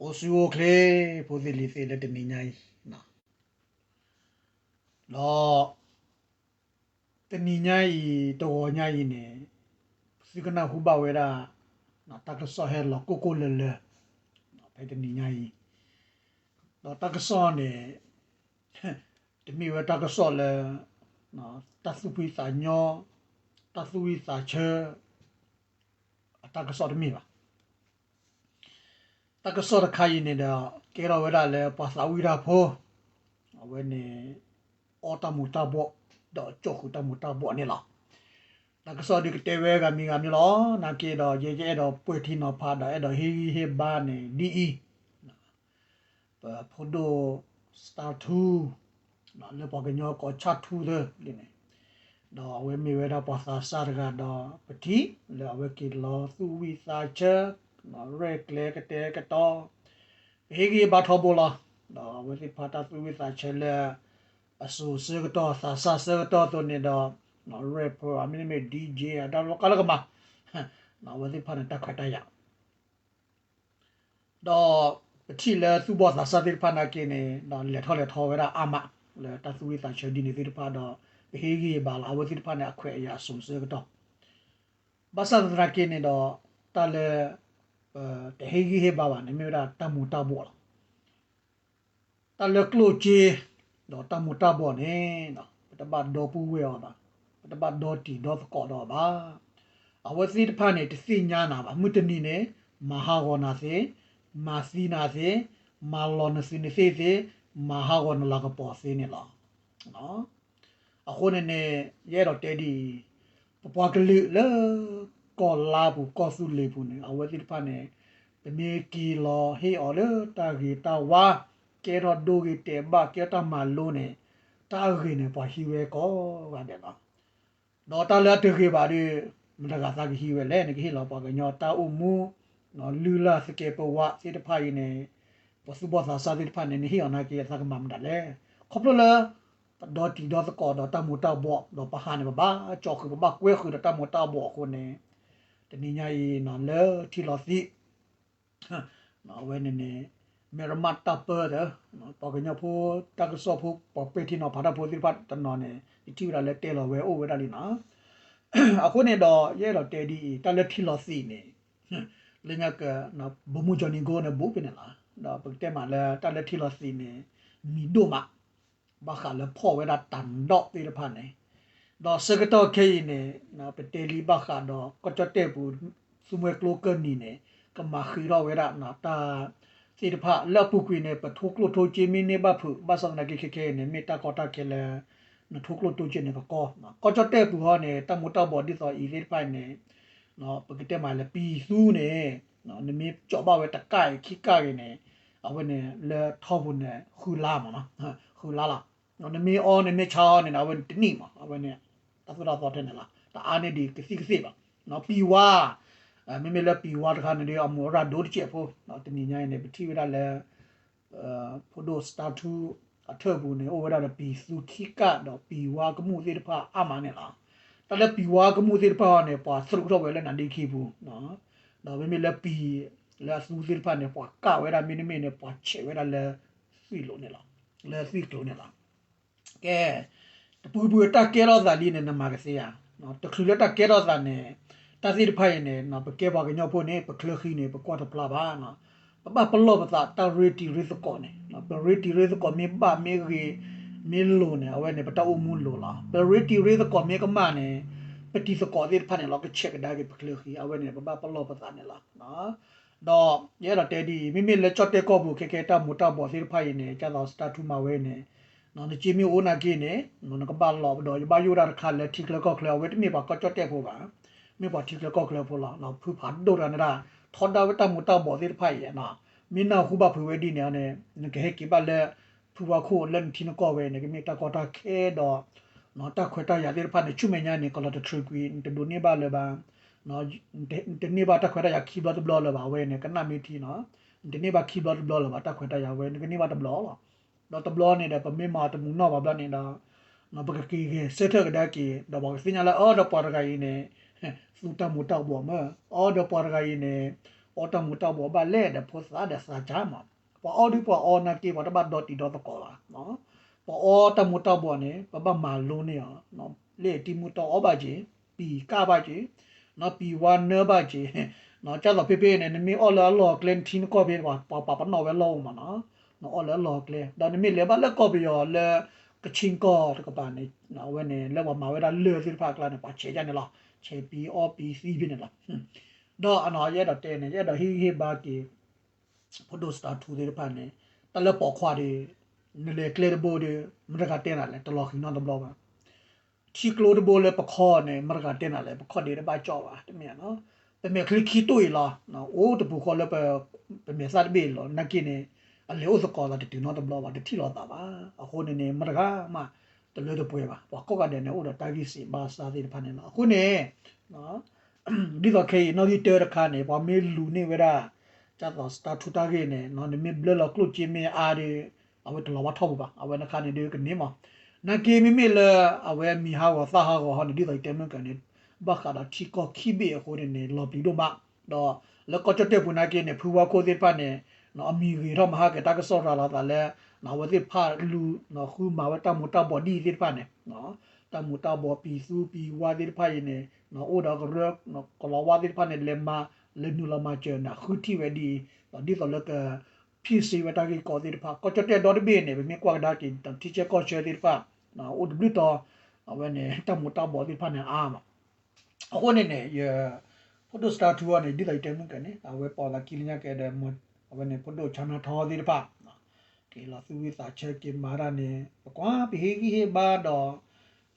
အိၣ်ဆူၣ်အိၣ်ချ့ ဖိသ့ၣ်လံၤသ့ၣ်လၢတနံၤညါအံၤ, ဒီး တနံၤညါအံၤ တဂီၤညါအံၤန့ၣ် သုကနၢ်ဟူဘၣ်ဝဲဒၣ် တၢ်ကစီၣ်ဟဲလီၤကိၢ်ကိၢ်လၢၤလၢၤ ဖဲတနံၤညါအံၤ, ဒီးတၢ်ကစီၣ်န့ၣ် တမ့ၢ်ဝဲတၢ်ကစီၣ်လၢ တၢ်သူၣ်ဖှံသးညီ တၢ်သူၣ်ဝံၣ်သးဆၢ အတၢ်ကစီၣ်တမ့ၢ်ဘၣ်. တၢ်ကစီၣ်တခါအံၤန့ၣ်ဒီး ကဲထီၣ်ဝဲဒၣ်လၢပှၤသးဝံၣ်တၢ်ဖိ အဝဲန့ၣ် အီၣ်တၢ်မူၤတၢ်ဘှီၣ် ဒီးကၠီၣ်ဃုာ်တၢ်မူၤတၢ်ဘှီၣ်န့ၣ်လီၤ. တၢ်ကစီၣ်ဒုးကတဲဝဲဂၤမံၤဂၤမံၤလီၤ. နာ်က့ဒီး ယဲယအဲၣ်ဒိးပှဲၤထံနီၤဖးဒီး အဲၣ်ဒိးဟ့ၣ်ဂံၢ်ဟ့ၣ်ဘါန့ၣ် ဒ်အံၤ ပဖိဒိၣ် Star Two လၢပှၤကညီကိးဆၣ်ထူသၢလံန့ၣ်, ဒီးအဝဲမ့ၢ်ဝဲဒၣ်ပှၤသးစၢ်တဂၤဒီး ပထံၣ်လၢအဝဲက့ၤလီၤသူၣ်ဝံၣ်သးဆၢ ရဲၣ်ကျဲၤကတဲာ်ကတီၤ ပဟ့ၣ်ဂံၢ်ဟ့ၣ်ဘါထီဘိလီၤ. ဒီးအဝဲသ့ၣ်တဖၣ်တၢ်သူၣ်ဝံၣ်သးဆၢလၢ အစိၤဆၢကတီၢ် သးစၢ်ဆၢကတီၢ်အသိးန့ၣ်ဒီး ရဲၣ်ဖၢၣ် မ့တမ့ၢ် DJ အတၢ်လီၤကါလၢကမၤ အဝဲသ့ၣ်တဖၣ်န့ၣ် တၢ်ခွဲးတၢ်ယာ် ဒီးပထံၣ်လၢသူၣ်ဘီၣ်သးစၢ်သ့ၣ်တဖၣ်နာ်က့န့ၣ် ဒီးလဲၤထီၣ်လဲၤထီဝဲဒၣ်အါမး လၢတၢ်သူၣ်ဝံၣ်သးဆၢဒ်န့ၣ်သ့ၣ်တဖၣ်ဒီး ပဟ့ၣ်ဂံၢ်ဟ့ၣ်ဘါလီၤ. အဝဲသ့ၣ်တဖၣ်န့ၣ် အခွဲးအယာ်အစိၤဆၢကတီၢ် ဘၣ်ဆၣ်သနာ်က့န့ၣ်ဒီး တၢ်လၢ ပတဟ့ၣ်ဂံၢ်ဟ့ၣ်ဘါဘၣ်န့ၣ် မ့ၢ်ဝဲဒၣ်တၢ်မူၤတၢ်ဘှီၣ်လီၤ. တၢ်လၢကျိၣ်စ့ ဒီးတၢ်မူၤတၢ်ဘှီၣ်န့ၣ် ပတဘၣ်ဒီပုၢ်ဝဲၢ်အီၤဘၣ်, ပတဘၣ်ဒီတံၤဒီသကိးဒီးအီၤဘၣ်. အဝဲသ့ၣ်တဖၣ်န့ၣ် တသ့ၣ်ညါနၤဘၣ်. မုၢ်တနံၤန့ၣ် မၤဟးဂီၤနၤသ့, မၤသံနၤသ့, မၤလီၤနသုနသ့ၣ်သ့, မၤဟးဂီၤနလၤကပီၤသ့န့ၣ်လီၤ. အဃိန့ၣ်န့ၣ် ယအဲၣ်ဒိးတဲဒ်အံၤ, ပပှၤကလုာ်လၢ ကီၢ်လါပူၤ ကီၢ်သူလ့ၤပူၤန့ၣ် အဝဲသ့ၣ်တဖၣ်န့ၣ် ပမ့ၢ်က့ၤလီၤဟ့ၣ်အီၤလၢတၢ်ဂ့ၤတၢ်ဝါ, ကဲထီၣ်ဒိဂ့ၤတဲာ်ဘၣ် ကဲထီၣ်တၢ်မၤလိန့ၣ် တၢ်အဂ့ၤန့ၣ် ပှၤဟံးဝဲကိးဂၤဒဲးလီၤ. ဒီးတၢ်လၢအတဂ့ၤဘၣ်ဒီး မတၤဂၤသးကဟံးဝဲလဲၣ်. နကဟ့ၣ်လီၤပှၤကညီတၢ်အိၣ်မူ လုၢ်လၢ်သကဲးပဝးသ့ၣ်တဖၣ်အံၤန့ၣ် ပသူၣ်ဘီၣ်သးစၢ်သ့ၣ်တဖၣ်န့ၣ် နဟ့ၣ်အီၤနာ်က့ အသးကမၤမတၤလဲၣ်. ခီဖျိလၢ ပဒီတံၤဒီသကိးဒီးတၢ်မူၤတၢ်ဘှီၣ် ဒီးပဟးန့ၣ် ပဘၣ်ကၠီဃုာ် ပဘၣ်ကွဲဃုာ်ဒီးတၢ်မူၤတၢ်ဘှီၣ်အဃိန့ၣ် တနံၤညါအံၤ လၢထံလီၤသံး အဝဲန့ၣ်န့ၣ် မဲၢ်ရမးတၢ်ပၢတၢ် ပှၤကညီဖိ တၢ်ကစီၣ်ဖိ ပှၤပဲာ်ထံနီၤဖးတၢ်ဖိသ့ၣ်တဖၣ်တနီၤန့ၣ် ယထံၣ်ဝဲဒၣ်လၢတဲလီၤဝဲအိၣ်ဝဲဒၣ်လံနီၤ. အဃိန့ၣ်ဒီး ယအဲၣ်ဒိးတဲဒ်အံၤ တၢ်လၢထံလီၤသံးန့ၣ် လၢညါက ဗိုလ်မှူး Johnny Go န့ၣ် ဘူးဖဲန့ၣ်လီၤ. ဒီးပကတဲမးလၢတၢ်လၢထံလီၤသံးန့ၣ် မံၤဒိၣ်မး ဘၣ်ဃးလၢဖီၣ်ဝဲဒၣ်တၢ်ဒိၣ်သ့ၣ်တဖၣ်န့ၣ်, ဒီးဆၢကတီၢ်ခဲအံၤန့ၣ် ပတဲလံဘၣ်ဃးဒီး ကီၢ်ကၠီၣ်တဲၣ်ပူၤ သူမှဲကျိကၢၢ်နံၤန့ၣ် ကမၤဃံးထီၣ်ဝဲဒၣ် တၢ်သ့ၣ်တဖၣ်လၢအပူၤကွံာ်န့ၣ် ပထိကျိၣ်ထိစ့မ့ၢ်န့ၢ်ဘၣ်ဖုး ဘၣ်ဆၣ်သနာ်က့ခဲခဲအံၤန့ၣ် မ့ၢ်တၢ်ကီတၢ်ခဲလၢ နထိကျိၣ်ထိစ့န့ၣ်ကကီ, ကီၢ်ကၠီၣ်တဲၣ်ပူၤဟီန့ၣ် တၢ်မူၤတၢ်ဘှီၣ်ဒ်သိးအံၤသ့ၣ်တဖၣ်အံၤန့ၣ် ပကတဲမးလၢပံၤသူန့ၣ် နမ့ၢ်ကၠီးဘၣ်ဝဲတကၣ်အံၤခံကၣ်ဂ့ၤန့ၣ် အဝဲန့ၣ်လၢထီပူၤန့ၣ် ဃုလါမးနီၤ, ဃုလါလီၤ. နမ့ၢ်အီနမ့ၢ်ဆါအီန့ၣ် အဝဲန့ၣ်တနံၣ်မး အဝဲန့ၣ် တၢ်သိၣ်တၢ်သီထဲန့ၣ်လီၤ. တအါန့ၢ်ဒံးကသံၣ်ကသ့ၣ်ဘၣ်. ပံၤဝါ မ့မ့ၢ်လၢပံၤဝါတခါန့ၣ်ဒီး အမူးအရၣ်ဒိၣ်တစဲးဖိ တနံၤညါအံၤန့ၣ် ပထံၣ်ဝဲဒၣ်လၢ ဖိဒိၣ် Star Two အထၢၣ်ပူၤန့ၣ် အိၣ်ဝဲဒၣ်ဒီးပံၤသူခံကၣ်ဒီးပံၤဝါကမူၣ်သ့ၣ်တဖၣ်အါမးန့ၣ်လီၤ. တၢ်လၢပံၤဝါကမူၣ်သ့ၣ်တဖၣ်အီၤန့ၣ် ပှၤသရူးထီၣ်ဝဲလၢနၤဒ့ခံပူၤ ဒီးမ့မ့ၢ်လၢပံၤ လၢအသူသ့ၣ်တဖၣ်န့ၣ် ပှၤကၣ်ဝဲဒၣ်မ့တမ့ၢ်န့ၣ် ပှၤဆဲးဝဲဒၣ်လၢသွံၣ်လိၤန့ၣ်လီၤ, လၢသွံၣ်ကျိၤန့ၣ်လီၤ. ကဲ တပူၤပူၤတၢ်ကဲထီၣ်သးလံန့ၣ် နမၤကသ့ဧါ. တချုးလၢတၢ်ကဲထီၣ်သးန့ၣ် တၢ်သ့ၣ်တဖၣ်အံၤန့ၣ် ပကဲပှၤကညီဖိန့ၣ် ပချၢဃံန့ၣ် ပကွၢ်တဖျါဘၣ်. ပဘၣ်ပလီၢ်ပသးတၢ်ရ့တံၤရ့သကိးန့ၣ် ပရ့တံၤရ့သကိးမ့ၢ်ဘၣ်မ့ၢ်ဂ့ၤ မ့ၢ်လိၤန့ၣ် အဝဲန့ၣ် ပတၢ်အိၣ်မူလိၤလီၤ. ပရ့တံၤရ့သကိးမ့ၢ်ကမၣ်န့ၣ် ပတံၤသကိးသ့ၣ်တဖၣ်န့ၣ်လီၤ ကဆဲးကဒါက့ၤပချၢဃံ အဝဲန့ၣ် ပဘၣ်ပလီၢ်ပသးန့ၣ်လီၤ. ဒီးယအဲၣ်ဒိးတဲဒ်အံၤ မ့မ့ၢ်လၢကၠီၣ်တဲၣ်ကီၢ်ပူၤခဲခဲ တၢ်မူၤတၢ်ဘှီၣ်သ့ၣ်တဖၣ်အံၤန့ၣ် ကၢ်သိး Star Two မၤဝဲန့ၣ် နစ့မ့ၢ်အိၣ်နာ်က့န့ၣ် နကဘၣ်လီၤပဒီး ယဘၣ်ယိၣ်ဒၣ်တခါလၢထံချၢကီၢ်ချၢ အဝဲတမ့ၢ်ပှၤကီၢ်ကၠီၣ်တဲၣ်ဖိဘၣ်, မ့ၢ်ပှၤထံချၢကီၢ်ချၢဖိလီၤ. ဖုဖးဒိၣ်တဂၤန့ၣ်ဒၣ် ထီဒါဝဲတၢ်မူၤတၢ်ဘှီၣ်သ့ၣ်တဖၣ်အံၤ မ့ၢ်နၢ်ဟူဘၣ်ဖုးဝဲဒ်န့ၣ်န့ၣ် နကဟဲက့ၤဘၣ်လၢ ဖုဝါခိၣ်လၢနထံနကီၢ်ဝဲန့ၣ် ကမ့ၢ်တၢ်ကီတၢ်ခဲဒီး တၢ်ခွဲးတၢ်ယာ်သ့ၣ်တဖၣ်န့ၣ် ဆူမဲာ်ညါန့ၣ် ကလီၤတတြူာ်ကွံာ် နတဒိးန့ၢ်ဘၣ်လၢၤဘၣ် နတန့ၢ်ဘၣ်တၢ်ခွဲးတၢ်ယာ်ခံဘျီတဘျီလၢၤဘၣ် အဝဲန့ၣ် ကနၣ်မ့ၢ်ထံနီၤ, နတန့ၢ်ဘၣ်ခံဘျီတဘျီလၢၤဘၣ် တၢ်ခွဲးတၢ်ယာ်ဝဲ နကန့ၢ်ဘၣ်တဘျီလီၤ. ဒီးတဘျီန့ၣ်ဒီး ပမ့ၢ်မၤတမူးနီၢ်ဘၣ်ဘျီန့ၣ်ဒီး ပကက့ၤဂဲၤဆၢထၢၣ်ကဒါက့ၤ ဒီးပှၤကသ့ၣ်ညါလၢ အၢ ဒီးပှၤတဂၤအံၤန့ၣ် သူတၢ်မူၤတၢ်ဘှီၣ်မ့ၢ် အၢ ဒီးပှၤတဂၤအံၤန့ၣ် အီတၢ်မူၤတၢ်ဘှီးဘၣ်လဲၣ်ဒီးဖိသၣ်ဒီးသးစၢ်မး, ပှၤအီဒုးပှၤအီနာ်က့ ပှၤတဘၣ်ဒီတံၤဒီသကိးဘၣ်, ပှၤအီတၢ်မူၤတၢ်ဘှီးန့ၣ် ပဘၣ်မၤလိန့ၢ်အီၤ, လၢတံၤမူၤတံၤအီဘၣ်က့ၤ, ပံၤကၢ်ဘၣ်က့ၤ, ပံၤဝါနၢဘၣ်က့ၤ, ကၢ်သိးဖဲဖဲန့ၣ် နမ့ၢ်အီၣ်လၢအလီၢ်အကျဲ နထံနကီၢ်ဖဲ ပှၤပာ်ပနီၣ်ဝဲလီၢ်အိၣ်မးနီၤ, နအီၣ်လၢအလီၢ်အကျဲ ဒီးနမ့ၢ်လဲၤဘၣ်လၢကီၢ်ပယီၤလၢ ကဆ့ကီၢ်တကပၤန့ၣ် အဝဲန့ၣ် လၢပှၤမၤဝဲဒၣ်လၢၢ်သ့ၣ်တဖၣ်အကျါန့ၣ် ပှၤဆဲးယါန့ၣ်လီၤ, ဆဲးပံၤအီပံၤသံဖဲန့ၣ်လီၤ. ဒီးအနီၤ ယအဲၣ်ဒိးတဲန့ၣ် ယအဲၣ်ဒိးဟ့ၣ်ဂံၢ်ဟ့ၣ်ဘါက့ၤ ဖိဒိၣ်စတါထူသ့ၣ်တဖၣ်န့ၣ် တၢ်လၢပိာ်ခွါဒီး နလဲၤကျဲတဘိဒီး မတၤတဂၤတဲနၤလဲၣ် တလီၤဃံၤနီတဘျီဘၣ်. ထံကျိတဘိလၢပခီန့ၣ် မတၤတဂၤတဲနၤလဲၣ် ပခီၣ်ဒ့တဘၣ်ကၠီၣ်ဘၣ် တမ့ၢ်နီၤ, ပမဲာ်ချံခံတိၢ်အံၤလီၤ, အိၣ်တပူၤဃီလၢ ပမဲာ်သၣ်တဘ့ၣ်အံၤလီၤ, နာ်က့န့ၣ် အလဲၤအိၣ်သကိးသးတတုၤနီတဘျီဘၣ် တထံၣ်လိာ်သးဘၣ်. အဃိန့ၣ်န့ၣ် မတၤတဂၤမး တလၢတပှဲၤဘၣ်, ပှၤကိးဂၤဒဲးန့ၣ် အိၣ်ဒီးတၢ်ဂံၢ်စံးဘါစၢ်သ့ၣ်တဖၣ်န့ၣ်လီၤ. အဃိန့ၣ် ဒ်သိးခဲအံၤ နီၣ်ဂံၢ်တၢတခါန့ၣ် ပှၤမ့ၢ်လူၤန့ၢ်ဝဲဒၣ် ကၢ်သိးစတါထူတၢ်ဂ့ၢ်န့ၣ် နမ့ၢ်ဘျၢလီၤကျိၣ်စ့မ့ၢ်အါဒီး အဝဲတလီၤဘၣ်ထီၣ်ပူၤဘၣ်, အဝဲနခါန့ၣ်ဒုးကန့ၢ်မး. နာ်က့မ့မ့ၢ်လၢအဝဲမံၤဟးဂီၤသၣ်ဟးဂီၤဟီန့ၣ် ဒ်သိးယတဲမုၢ်ကန့ၣ် ဘၣ်ဃးဒီးထံကီၢ်ခံဘ့ၣ်အဃိန့ၣ်န့ၣ် လီၤပျံၤဒိၣ်မး, ဒီးလၢကီၢ်ကၠီၣ်တဲၣ်ပူၤနာ်က့န့ၣ် ဖုဝါခိၣ်သ့ၣ်တဖၣ်န့ၣ် အမံၤဂ့ၤထီၣ်မဟါက တၢ်ကစီၣ်ရၤလီၤသးလၢ အဝဲသ့ၣ်တဖၣ်လူၤ ဃုမၤဝဲတၢ်မူၤတၢ်ဘှီးဒ်အံၤသ့ၣ်တဖၣ်န့ၣ် တၢ်မူၤတၢ်ဘှီးပံၤသူပံၤဝါသ့ၣ်တဖၣ်အံၤန့ၣ် အိၣ်ဒီးကရၢ ကလီၤဝါသ့ၣ်တဖၣ်န့ၣ် လဲၤမၤ လဲၤနုာ်လီၤမၤစၢၤန့ၣ် ဃုထံၣ်ဝဲဒ်အံၤ, ဒ်သိးလၢက ဖံးစ့ဝဲတၢ်ဂ့ၢ်ကီသ့ၣ်တဖၣ် ကီၢ်ကၠီၣ်တဲၣ်ဒီတဘ့ၣ်န့ၣ် ပမ့ၢ်ကွၢ်ကဒါက့ၤ ထံဆၢကီၢ်ဆၢသ့ၣ်တဖၣ် အိၣ်တဘျုးတီၤ အဝဲန့ၣ် တၢ်မူၤတၢ်ဘှီးသ့ၣ်တဖၣ်န့ၣ်အါမး. အဃိန့ၣ်န့ၣ် ယ ဖိဒိၣ်စတါထူအီၤန့ၣ် ဒ်သိးယတဲမုၢ်ကန့ၣ် အဝဲပိာ်သးခံလၢညါကဲဒီး အဝဲန့ၣ် ဖိဒိၣ်ဆါနါထီသ့ၣ်တဖၣ် က့ၤလီၤသူၣ်ဝံသးဆၢက့ၤမၤတၢ်န့ၣ် ပကွၢ်ပဟ့ၣ်ဂံၢ်ဟ့ၣ်ဘါဒီး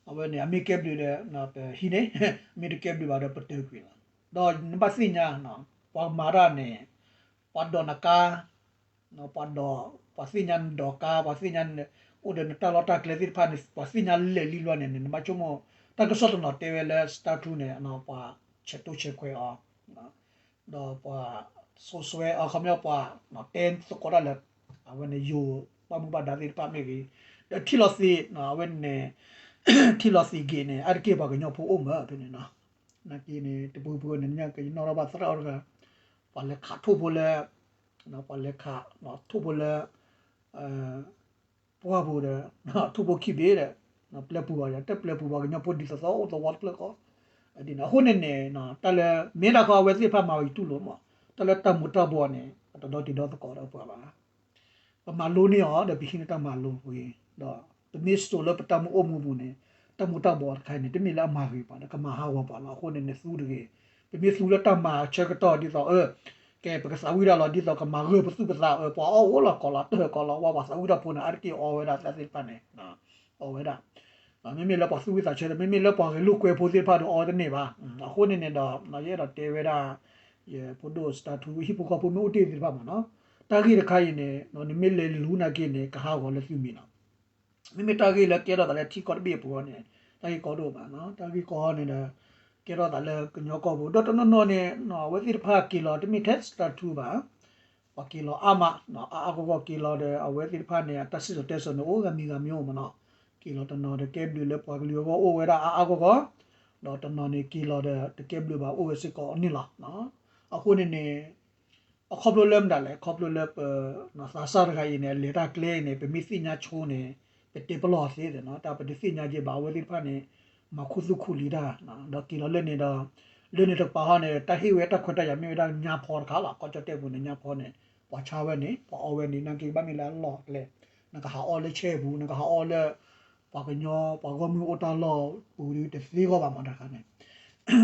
အဝဲန့ၣ် အမ့ၢ်ကဲဘျုးဒီး ပဟံးန့ၢ်, မ့ၢ်တကဲဘျုးဘၣ်ဒီးပတၢၢ်ကွံာ်လီၤ. ဒီးနဘၣ်သ့ၣ်ညါ ပှၤမၤတၢ်န့ၣ် ပှၤဒိးနကါ ပှၤဒိး ပှၤသ့ၣ်ညါနဒိးကါ ပှၤသ့ၣ်ညါ အိၣ်ဒီးနတၢ်လီၢ်တၢ်ကျဲသ့ၣ်တဖၣ်န့ၣ် ပှၤသ့ၣ်ညါလဲာ်လံဘျီန့ၣ်န့ၣ် နဘၣ်ဆိကမိၣ် တၢ်ကစီၣ်တနီၤတဲဝဲလၢ စတါထူန့ၣ် ပှၤဆဲးတိၢ်ဆဲးခွဲးအီၤ ဒီးပှၤစိာ်စွဲအီၤ ခီပညီပှၤ တဲသကိးတၢ်လၢ အဝဲန့ၣ်ယိၤ ဘၣ်မူဘၣ်ဒါသ့ၣ်တဖၣ်မ့ၢ်ဂ့ၤ ဒီးထံၣ်လီၤသ့ အဝဲန့ၣ် ထံၣ်လီၤသ့ဂ့ၤန့ၣ် အါတက့ၢ်ပှၤကညီဖိအိၣ်မးဖဲန့ၣ်နီၤ. နာ်က့န့ၣ် တပူၤပူၤန့ၣ် ညါက့ၤနီၣ်ထီၣ်ဘၣ်သရၣ်အိၣ်တဂၤ ပှၤလဲၤခးထိၣ်ဖိလၢ ပှၤလဲၤခးထိၣ်ဖိလၢ ပှၢ်ပူၤဒီး ထိၣ်ဖိခံဘ့ၣ်ဒီး ပျဲပူၤဘၣ်ဒီး တပျဲပူၤပှၤကညီဖိဒ်သိးသိးအိၣ်သဝီတဖျၢၣ်ဃီ. အဃိန့ၣ်န့ၣ် တၢ်လၢ မ့ၢ်ဒၣ်ဃီအဝဲသ့ၣ်တဖၣ်မၤဝံၤတူၢ်လိာ်မး တၢ်လၢတၢ်မူၤတၢ်ဘှီးန့ၣ် ပတဒီတံၤဒီသကိးဒီးပှၤဘၣ်. ပမၤလိန့ၢ်အီၤဒီးပဟံးန့ၢ်တၢ်မၤလိဝံၤ ဒီး ပမ့ၢ်စိာ်လၢပတၢ်မူအိၣ်မူပူၤန့ၣ် တၢ်မူၤတၢ်ဘှီးတခါအံၤန့ၣ် တမ့ၢ်လၢအမၤဂ့ၤပှၤဒီး ကမၤဟးဂီၤပှၤလီၤ. အဃိန့ၣ်န့ၣ် သူတဂ့ၤ ပမ့ၢ်သူလၢတၢ်မၤဆၢကတီၢ်ဒ်သိး အၢ ကဲ ပကသးဝံၣ်ဒၣ်လီၤ ဒ်သိးကမၤဂၢၢ်ပသူၣ်ပသး အၢ ပှၤအီၣ်အိၣ်လီၤကိးလီၤတၢၢ်ကိးလီၤဝါ ပှၤသးဝံၣ်တၢ်ဖိန့ၣ် အါတက့ၢ်အီဝဲဒၣ်သ့ၣ်တဖၣ်န့ၣ် အီဝဲဒၣ် မ့မ့ၢ်လၢပှၤသူၣ်ဝံၣ်သးဆၢဒီး မ့မ့ၢ်လၢပှၤဂဲၤလိာ်ကွဲဖိသ့ၣ်တဖၣ်ဒီးအီတန့ၢ်ဘၣ်. အဃိန့ၣ်န့ၣ်ဒီး ယအဲၣ်ဒိးတဲဝဲဒၣ် ယဖိဒိၣ်စတါထူ ဟံၣ်ဖိဃီဖိမ့ၢ်အိၣ်တ့ၢ်သ့ၣ်တဖၣ်မးနီၤ တၢ်ဂ့ၢ်တခါအံၤန့ၣ် နမ့ၢ်လဲၤလူၤနာ်က့န့ၣ် ကဟးဂီၤလၢသုမံၤလီၤ. မ့မ့ၢ်တၢ်ဂ့ၢ်လၢကဲထီၣ်သးလၢထံကီၢ်တဘ့ၣ်အပူၤန့ၣ် တၢ်ဂ့ၢ်ကီဒိၣ်ဘၣ်နီၤ တၢ်ဂ့ၢ်ကီန့ၣ်ဒီး ကဲထီၣ်သးလၢကညီကီၢ်ပူၤ ဒီးတနီၤနီၤန့ၣ် အဝဲသ့ၣ်တဖၣ်က့ၤလီၤ တမ့ၢ်ထဲစတါထူဘၣ် ပှၤက့ၤလီၤအါမး အါအါဂီၢ်ဂီၢ်က့ၤလီၤဒီး အဝဲသ့ၣ်တဖၣ်န့ၣ် အတၢ်စံၣ်စိၤတဲစိၤန့ၣ် အိၣ်ဂၤမံၤဂၤမံၤအိၣ်မးနီၤ က့ၤလီၤတနီၤဒီးကဲဘျုးလၢပှၤကလုာ်အဂီၢ်အိၣ်ဝဲဒၣ်အါအါဂီၢ်ဂီၢ် ဒီးတနီၤန့ၣ်က့ၤလီၤဒီးတကဲဘျုးဘၣ်အိၣ်ဝဲစ့ၢ်ကီးန့ၣ်လီၤ. အဃိန့ၣ်န့ၣ် အခီဖျိလၢမတၤလဲၣ် အခီဖျိလၢပ သးစၢ်တဂၤအံၤန့ၣ် အလဲၤတၢ်ကျဲအံၤန့ၣ် ပမ့ၢ်သ့ၣ်ညါဆိန့ၣ် ပတဲပလီၢ်သ့ဒီးနီၤ တၢ်ပတသ့ၣ်ညါက့ဘၣ် အဝဲသ့ၣ်တဖၣ်န့ၣ် မၤခူသူၣ်ခူလံတၢ် ဒီးက့ၤလီၤလၢန့ၣ်ဒီး လၢန့ၣ်တကပၤဟီန့ၣ် တၢ်ဟ့ၣ်ဝဲတၢ်ခွဲးတၢ်ယာ်မ့ၢ်ဝဲဒၣ်ညါဖီတခါလီၤ ကီၢ်ကၠီၣ်တဲၣ်ပူၤန့ၣ် ညါဖီန့ၣ် ပှၤဆါဝဲန့ၣ် ပှၤအီဝဲန့ၣ် နာ်က့ဘၣ်မ့ၢ်လၢအလီၢ်အကျဲ နကဟးအီလၢဆဲပူၤ နကဟးအီလၢ ပှၤကညီပှၤဂီၢ်မုၢ်အိၣ်တၢ်လီၢ်ပူၤဒီးတသ့ဂီၢ်ဘၣ်မးတခါန့ၣ်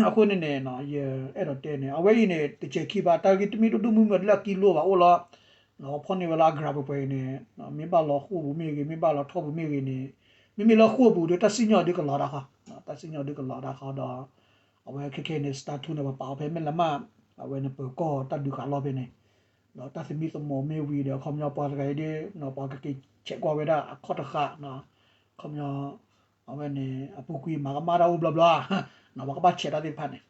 အဃိန့ၣ်န့ၣ် ယအဲၣ်ဒိးတဲန့ၣ် အဝဲအံၤန့ၣ် တစဲးခံဘၣ် တၢ်ဂ့ၢ်တမ့ၢ်ဒိၣ်ဒိၣ်မုၢ်မုၢ်လၢအကံလိဘၣ်အိၣ်လီၤ ဖီၣ်န့ၢ်ဝဲလၢအကြၢးပှဲၤပှဲၤအံၤန့ၣ် မ့ၢ်ဘၣ်လီၤဃိာ်ပူၤမ့ၢ်ဂ့ၤ မ့ၢ်ဘၣ်လီၤထီၣ်ပူၤမ့ၢ်ဂ့ၤန့ၣ် မ့မ့ၢ်လၢဃိာ်ပူၤဒီး တၢ်စံၣ်ညီၣ်ဒုးကလီၤတၢ်ဃီ တၢ်စံၣ်ညီၣ်ဒုးကလီၤတၢ်ဃီဒီး အဝဲခဲခဲအံၤန့ၣ် စတါထူန့ၣ် ပပာ်အီၤဖဲမဲၢ်လမၢ် အဝဲန့ၣ်ပၢၤကီၢ်တၢ်ဒုးဃာ်လီၤဖဲန့ၣ် ဒီးတၢ်သမံသမိးမ့ၢ်ဝံၤဒီး အခီပညီပှၤတဂၤအံၤဒ် ပှၤကက့ၤဆဲးကွၢ်ဝဲဒၣ်အခီၣ်တဃာ် အခီပညီ အဝဲန့ၣ် အပူၤကွံာ်မၤကမၣ်တၢ်အိၣ်ဘျီဘျီ ပှၤကဘၣ်ဆဲးတၢ်သ့ၣ်တဖၣ်န့ၣ်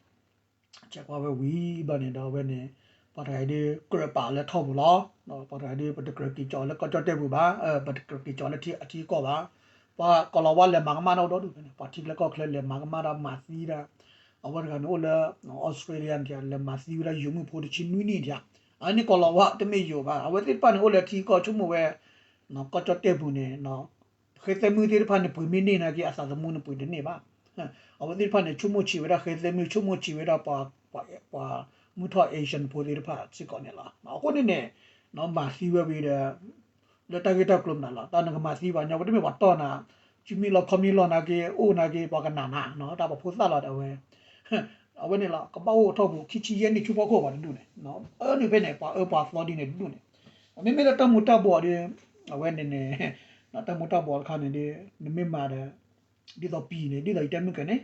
ဆဲးကွၢ်ဝဲဝံၤဘျီန့ၣ်ဒီး အဝဲန့ၣ် ပှၤတဂၤအံၤဒ် ကြၢးပာ်လၢထီၣ်ပူၤလီၤ ပှၤတဂၤအံၤဒ် ပတကြၢးက့ၤကီးလၢကီၢ်ကၠီၣ်တဲၣ်ပူၤဘၣ် ပတကြၢးက့ၤကီးလၢထံအထံအကီၢ်ဘၣ် ပှၤကိးလီၤဝါလဲၤမၤကမၣ်တၢ်အိၣ်ဒီဒူၣ်ဖဲန့ၣ် ပှၤထံချၢကီၢ်ချၢလဲၤမၤကမၣ်တၢ်မၤသံတၢ် အဝဲတဂၤန့ၣ်အိၣ်လၢ Australia န့ၣ် လဲၤမၤသံဝဲဒၣ်ယိၤမုၣ်ဖိတဆံနွံနံၣ်န့ၣ် အန့ၣ်ကိးလီၤဝဲတမ့ၢ်ယိၤဘၣ် အဝဲသ့ၣ်တဖၣ်န့ၣ်အိၣ်လၢထံကီၢ်ဆိကမိၣ်ဝဲ ကီၢ်ကၠီၣ်တဲၣ်ပူၤန့ၣ် ဃဲသဲမုၣ်သ့ၣ်တဖၣ်န့ၣ် ပှ့ၤမ့ၢ်န့ၢ်နာ်က့ အသးသမူန့ၣ်ပှ့ၤတန့ၢ်ဘၣ်. အဝဲသ့ၣ်တဖၣ်န့ၣ် ဆိကမိၣ်ဆံးဝဲဒၣ်ဃဲသဲမုၣ် ဆိကမိၣ်ဆံးဝဲဒၣ် ပှၤမုၢ်ထီၣ် Asian ဖိသ့ၣ်တဖၣ်စ့ၢ်ကီးန့ၣ်လီၤ. အဃိန့ၣ်န့ၣ် မၤသံဝဲဝံၤဒီး လၢတၢ်ဂ့ၢ်တၢ်ကျိၤမနုၤလီၤ တၢ်နကမၤသံဘၣ်ညီ ပတမ့ၢ်ပှၤတီၢ်နၤ စုမ့ၢ်လီၤခီမ့ၢ်လီၤနာ်က့ အိၣ်နာ်က့ ပှၤကနၣ်နၤ တၢ်ပဖိသၣ်လီၤဒီးအဝဲ အဝဲန့ၣ်လီၤ ကဘၣ်အိၣ်ထီၣ်ပူၤ ခံဆံယဲၢ်နံၣ်ဆူဖီခိၣ်ဘၣ်တဒူၣ်န့ၣ် အၢန့ၣ်ဖဲန့ၣ် ပှၤအၢပှၤသီဒ်န့ၣ်တဒူၣ်န့ၣ် မ့မ့ၢ်လၢတၢ်မူၤတၢ်ဘှီးဒီး အဝဲန့ၣ်န့ၣ် တၢ်မူၤတၢ်ဘှီးတခါန့ၣ်ဒီး နမ့ၢ်မၤဒီး ဒ်သိးပံၤန့ၣ် ဒ်သိးယတဲမုၢ်ကဲန့ၣ်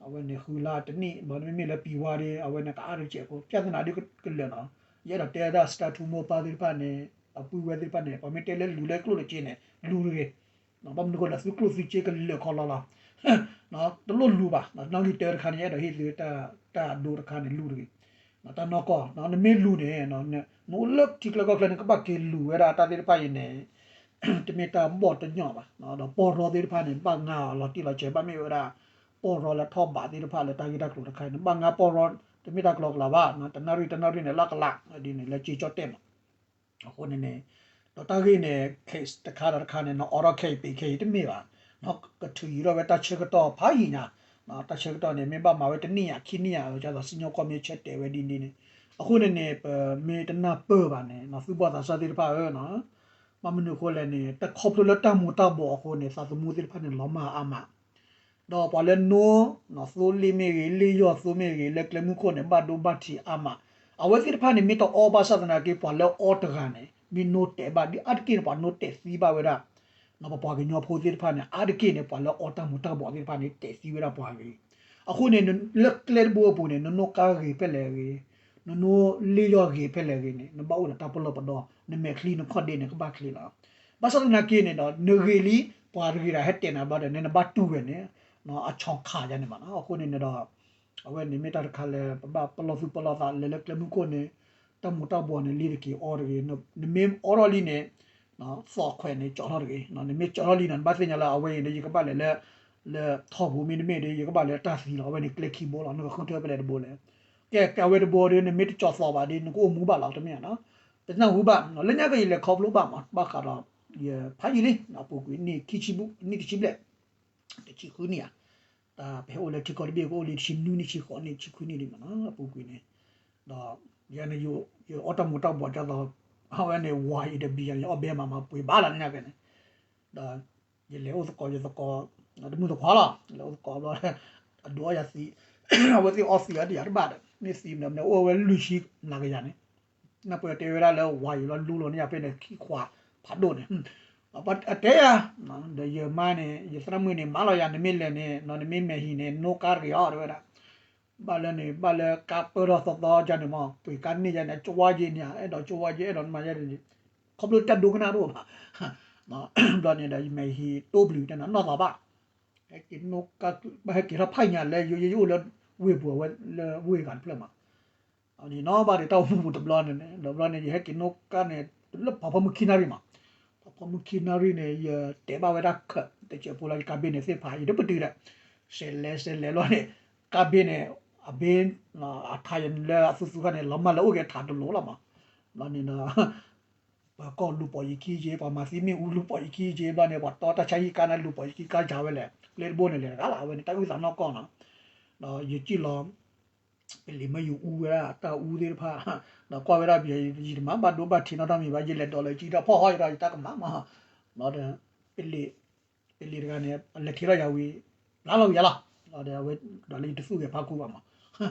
အဝဲန့ၣ်ဃုလါတနံၣ် ဘၣ်မ့မ့ၢ်လၢပံၤဝါဒီး အဝဲန့ၣ်ကအါတကဲးဖိ ပြဿနာဒ်ကလၢာ်နီၤ ယအဲၣ်ဒိးတဲဒၣ် စတၢ်ထူမိၢ်ပၢ်သ့ၣ်တဖၣ်န့ၣ် အပုၢ်ဝဲၢ်သ့ၣ်တဖၣ်န့ၣ် ပှၤမ့ၢ်တဲလၢလူၤလၢကျိၣ်လၢစ့န့ၣ် လူၤတဂ့ၤ ဘၣ်မနုၤဃိလဲၣ် သုကျိၣ်သုစ့ကလၢာ်ခီလီၤလီၤ တလိၣ်လူၤဘၣ် နီၣ်ဂံၢ်တၢတခါန့ၣ် ယအဲၣ်ဒိးဟ့ၣ်သုတၢ်အဒိတခါန့ၣ် လူၤတဂ့ၤ တၢ်နီၢ်ကီၢ် နမ့ၢ်လူၤန့ၣ် နအိၣ်လၢထံကျါကီၢ်ချၢန့ၣ် ကဘၣ်က့ၤလူၤဝဲဒၣ်တၢ်သ့ၣ်တဖၣ်အံၤန့ၣ် တမ့ၢ်တၢ်ဘီၣ်တညီၣ်ဘၣ် ဒီးပီၢ်ရီသ့ၣ်တဖၣ်န့ၣ် ဘၣ်ငါအီၤလီၤတံၢ်လီၤဆဲး ဘၣ်မ့ၢ်ဝဲဒၣ် ပီၢ်ရီလၢထီၣ်ဘးသ့ၣ်တဖၣ်လၢတၢ်ဂ့ၢ်တၢ်ကျိၤတခါန့ၣ် ဘၣ်ငါပီၢ်ရီ တမ့ၢ်တၢ်ကျီကလးဘၣ် တနၣ်ရံၣ်တနၣ်ရံၣ်န့ၣ် လၢကလး ဒ်န့ၣ်လၢက့ၤကၠီၣ်တဲၣ်မး အဃိန့ၣ်န့ၣ် ဒီးတၢ်ဂ့ၢ်န့ၣ် case တခါဒီးတခါန့ၣ် နအိးထီၣ်ခဲအံၤပ့ၤခဲအံၤတမ့ၢ်ဘၣ် ကထုးယံၤထီၣ်ဝဲတၢ်ဆၢကတီၢ်ဖးယံာ်ညါ တၢ်ဆၢကတီၢ်န့ၣ် မ့ၢ်ဘၣ်မၤဝဲတနံၣ်ယါခံနံၣ်ယါ ဒ်သိးစံၣ်ညီၣ်ကွီၢ်မ့ၢ်ဆၢတဲာ်ဝဲဒ်န့ၣ်န့ၣ် အဃိန့ၣ်န့ၣ် ပမ့ၢ်တနၢ်ပၢၢ်ဘၣ်န့ၣ် သုဘီၣ်သးစၢ်သ့ၣ်တဖၣ်ဧၢ ဘၣ်မနုၤအဃိလဲၣ်န့ၣ် တၢ်ခီဖျိလၢတၢ်မူၤတၢ်ဘှီးအဃိန့ၣ် သးသမူသ့ၣ်တဖၣ်န့ၣ် လီၤမၢ်အါမး ဒီးပှၤလၢနိ သိလ့ၣ်မ့ၢ်ဂ့ၤ လ့ၣ်ယီၢ်သိမ့ၢ်ဂ့ၤ လၢကျဲမုၢ်ခိၣ်န့ၣ် ဘၣ်ဒိဘၣ်ထံးအါမး အဝဲသ့ၣ်တဖၣ်န့ၣ် မ့ၢ်တအီဘၣ်ဆၣ်သနာ်က့ ပှၤလၢအီတဂၤန့ၣ် မ့ၢ်နိတဲာ်ဘၣ် ဒ်အါတက့ၢ်န့ၣ် ပှၤနိတဲာ်သံဘၣ်ဝဲဒၣ် ပပှၤကညီဖိသ့ၣ်တဖၣ်န့ၣ် အါတက့ၢ်န့ၣ် ပှၤလၢအီတၢ်မူၤတၢ်ဘှီးသ့ၣ်တဖၣ်န့ၣ် တဲာ်သံဝဲဒၣ်ပှၤဂ့ၤ အဃိန့ၣ် လၢကျဲတဘိအပူၤန့ၣ် နနိကါဂ့ၤဖဲလဲၣ်ဂ့ၤ နနိလ့ၣ်ယီၢ်ဂ့ၤဖဲလဲၣ်ဂ့ၤန့ၣ် နဘၣ်အိၣ်ဒီးတၢ်ပလီၢ်ပဒီ နမဲာ်ချံနခီၣ်ဒ့န့ၣ် ကဘၣ်ချ့လီၤ ဘၣ်ဆၣ်သနာ်က့န့ၣ်ဒီး နဂ့ၤလံ ပှၤတဂ့ၤဒၣ်ဟဲတဲာ်နၤဘျီဒီး နဘၣ်တူၢ်ဝဲန့ၣ် အဆီၣ်ခးယါန့ၣ်မးနီၤ အဃိန့ၣ်န့ၣ်ဒီး အဝဲန့ၣ်မ့ၢ်တၢ်တခါလၢ ပဘၣ်ပလီၢ်သူၣ်ပလီၢ်သးလဲၤလၢကျဲမုၢ်ခိၣ်န့ၣ် တၢ်မူၤတၢ်ဘှီးန့ၣ် လံတက့ၤအီတဂ့ၤ နမ့ၢ်အီထီၣ်လံန့ၣ် သီၣ်ခွဲးန့ၣ် ကၠီထီၣ်တဂ့ၤ နမ့ၢ်ကၠီထီၣ်လံန့ၣ် နဘၣ်သ့ၣ်ညါလၢအဝဲအံၤဒီး ယကဘၣ်လဲၤလၢ လၢထီၣ်ပူၤမ့တမ့ၢ်ဒီး ယကဘၣ်လဲၤတၢ်သံလီၤ အဝဲန့ၣ်ကျဲခံဘိလီၤ နကဃုထၢဖဲလဲၣ်တဘိလဲၣ် ကဲ ကဲအဝဲတဘိဒီး နမ့ၢ်တကၠီသီၣ်ဘၣ်ဒီး နကအိၣ်မူဘၣ်လီၤ တမ့ၢ်ဧါနီၤ ပနၢ်ဟူဘၣ် လၢညါက့ယလဲၤခီဖျိဘၣ်မး ဘၣ်ဃးဒီး ယဖးယံာ်လံ အပူၤကွံာ်နံၣ်ခံဆံ နံၣ်တဆံဘျဲၣ် တဆံဃုနံၣ်ဧါ တၢ်ပဟဲအိၣ်လၢထံကီၢ်တဘ့ၣ်ကအိၣ်လံ တဆံနွံနံၣ် ဆံဃိးနံၣ် ဆံခွံနံၣ်လံမးနီၤ အပူၤကွံာ်န့ၣ် ဒီး ယၤန့ၣ် ယအီတၢ်မူၤတၢ်ဘှီးဒ်သိး အဝဲန့ၣ် ဝါအံၤဒီးဘံၤယၤန့ၣ် ယအီၣ်ဘဲမးမး ပှ့ၤဘၣ်လီၤညါက့န့ၣ် ဒီး ယလဲၤအိၣ်သကိးယသကိး တမုၢ်သခွါလီၤ လဲၤအိၣ်သကိးဘျီ အဒိးအီၣ်ယၤသံ အဝဲသ့ၣ်အီသံးအီဒံးယၤတဘၣ်ဒီး မ့ၢ်သံမနုၤမနုၤ အိၣ်ဝဲလွံၢ်ဆံနၤကယၤန့ၣ် နၢ်ပၢၢ်တဲဝဲဒၣ်လၢဝါယံၤလီၤ လူလီၤန့ၢ်ယၤဖဲန့ၣ် ခံခွးဖးဒိၣ်န့ၣ် အတဲယၤ ဒီးယမါန့ၣ် ယသရၣ်မုၣ်န့ၣ် မၤလီၤယၤ နမ့ၢ်လဲၤန့ၣ် နမ့ၢ်မဲာ်ဟံၣ်န့ၣ် နိကါတဂ့ၤအီၤ တဲဝဲဒၣ် ဘၣ်လၢန့ၣ် ဘၣ်လၢကါပၢၢ်ထီၣ်သီသီယါန့ၣ်မး ပှ့ၤကါန့ၢ်ယါန့ၣ် ကၠိဝါယ့န့ၣ် အဲၣ်ဒိးကၠိဝါယ့ အဲၣ်ဒိးနမၤယါန့ၣ် ခီဖျိတၢ်ဒိကနၣ်တအိၣ်ဘၣ် ဘျီန့ၣ်ဒီး ယမဲာ်ဟံၣ်တိဘျုးတဲနၤ နီၢ်သးဘၣ် ဟဲက့ၤနိကါ ဘၣ်ဟဲက့ၤထီၣ်ဖးညါလၢ ယိယိအိၣ်လၢဝ့ၢ်ပူၤ အဝဲလၢဝ့ၢ်ဂၤတဖျၢၣ်မး နီၢ်ဘၣ်ဒီးတၢ်အိၣ်မူပူၤတဘျီန့ၣ် ဒီးဘျီန့ၣ် ယဟဲက့ၤနိကါန့ၣ် လၢဖးဖီမုၢ်ခံနၣ်ရံၣ်မး ဖးဖီမုၢ်ခံနၣ်ရံၣ်န့ၣ် ယတဲဘၣ်ဝဲဒၣ်ခၢး တစဲးဖိလၢယကါဘ့ၣ်န့ၣ်သ့ၣ်ဖး ယတပတုာ်ဒီး စဲးလဲၤစဲးလဲၤလီၤန့ၣ် ကါဘ့ၣ်န့ၣ် အဘ့ၣ် အထါယလၢအသူသူခါန့ၣ် လီၤမၢ်လၢအိၣ်က့ၤထးတလိၤလီၤမး ဘျီန့ၣ်ဒီး ပှၤကီၢ်လူၤပိာ်ယခံက့ ပှၤမၤသံမ့ၣ်အူလူၤပိာ်ယခံက့ ဘျီန့ၣ် ပှၤတီတၢ်ဆါဟံၣ်ကါန့ၣ် လူၤပိာ်ယခံကါယါဝဲလဲၣ် ကျဲတဘိန့ၣ်လဲၤတဂၤလီၤ အဝဲန့ၣ် တၢ်အုၣ်သးနီၢ်ကီၢ်နီၤ ဒီးယစံၣ်လီၤ ပလံၤမ့ၢ်ယအူဝဲဒၣ် တၢ်အူသ့ၣ်တဖၣ် ဒီးကွၢ်ဝဲဒၣ်ပယီၤ ယတမၤဘၣ်ဒိဘၣ်ထံးနီတမံၤဘၣ် ယလဲၤဒိးလၢယကံထီၣ်ဖီၣ်ဟီၣ်ယဒီးယတၢ်ကမၣ်မး ဘျီဒီး ပလံၤ ပလံၤတဂၤန့ၣ် အလဲၤထံၣ်ထီၣ်ယၤဝံၤ ဘျါလီၤဝံၤယၤလီၤ ဒီးအဝဲဒိးလၢယတသူၣ်ဂဲၤဖးခူဘၣ်မး